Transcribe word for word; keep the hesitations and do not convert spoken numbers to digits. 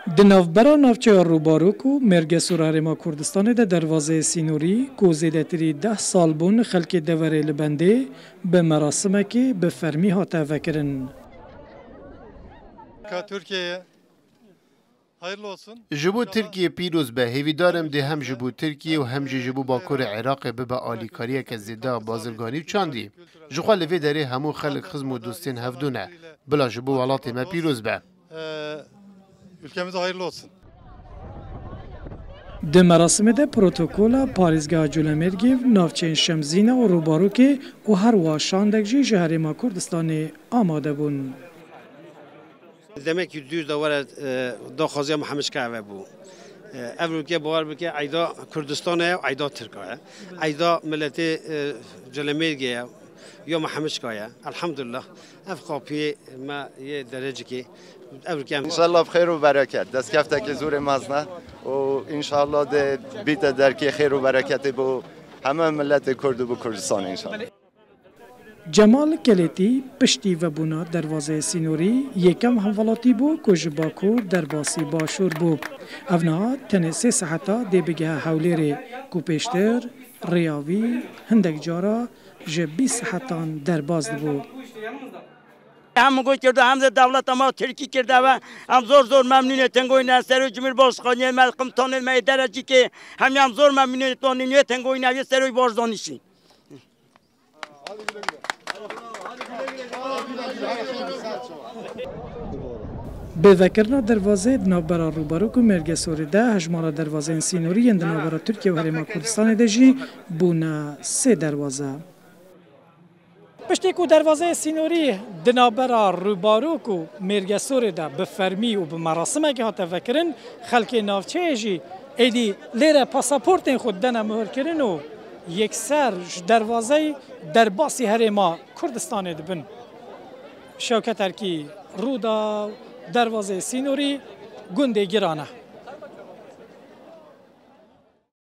Di navbera navçeya Rûbarok û Mêrgesûra Herêma Kurdistanê de dervazeyê sînorî ku zêdetirî deh sal bûn xelkê deverê li bendê, bi merasimekê bi fermî hate vekirin. Ka Türkiye'ye hayırlı olsun. Ji bo Tirkiye pîroz be. Hêvîdar im dê hem ji bo Tirkiye û hem jî ji bo Bakurê Iraqê bibe alîkariyeke zêde ya bazirganî û çandî. Ji xwe li vê derê hemû xelk xizm û dostên hevdû ne. Bila ji bo welatê me pîroz be. Ee, ülkemize hayırlı olsun. Di merasimê de protokola parêzgeha Colemêrgê, navçeyên Şemzîna û Rûbarokê û her wiha şandek jî ji Herêma Kurdistanê amade bûn. Demek yüzde yüz de were, e, daxwaziya Mihemed Şikaya ve bû. E, ev ülke bawer bike eyda Kurdistan e, eyda Tirk e. Eyda milletê, e, Colemêrgê ye, ya Mihemed Şikaya. Elhamdülillah. Ev kapiyê me yê derecikê. Ev ülke em İnşallah bi xêr û bereket. Destkefteke zûrê mezne. Û inşallah de bîte derkê xêr û bereketê bo heme milletê Kurd û bo Kurdistan inşallah. Cemal Kelêtî piştî vebûna dervazeyê sînorî yekem hemwelatî bû ku ji Bakur derbasî Başûr bû. Ev niha tenê sê seheta dê bigihe Hewlêrê ku pêştir rêya wî hindek cara ji bîst sehetan derbas dibû. Hem got kirdo hem de dewleta ma Tirkî kirde ve. Em zor zor memnûn ê tengoyne serê Cumhurbaşkaniyê me, qimtanê me yê derecîkê. Hem em zor memnûn ê tonî nê tengoyne yê serê barzanîşî. Bi vekirina dervazeyê di navbera Rûbarok û Mêrgesorê de hejmara dervazeyên sînorî yên di navbera Tirkiye û Herêma Kurdistanê de jî bûne sê derwaze. Piştî ku dervazeyê sînorî di navbera Rûbarok û Mêrgesorê de bi fermî û bi merasimekê hate vekirin, xelkê navçeyê jî êdî lêre pasaportên xwe didene mihirkirin û yekser ji dervazeyê derbasî Herêma Kurdistanê dibin. Şewket Erkî, Rûdaw, dervazeyê sînorî, gundê Giran e.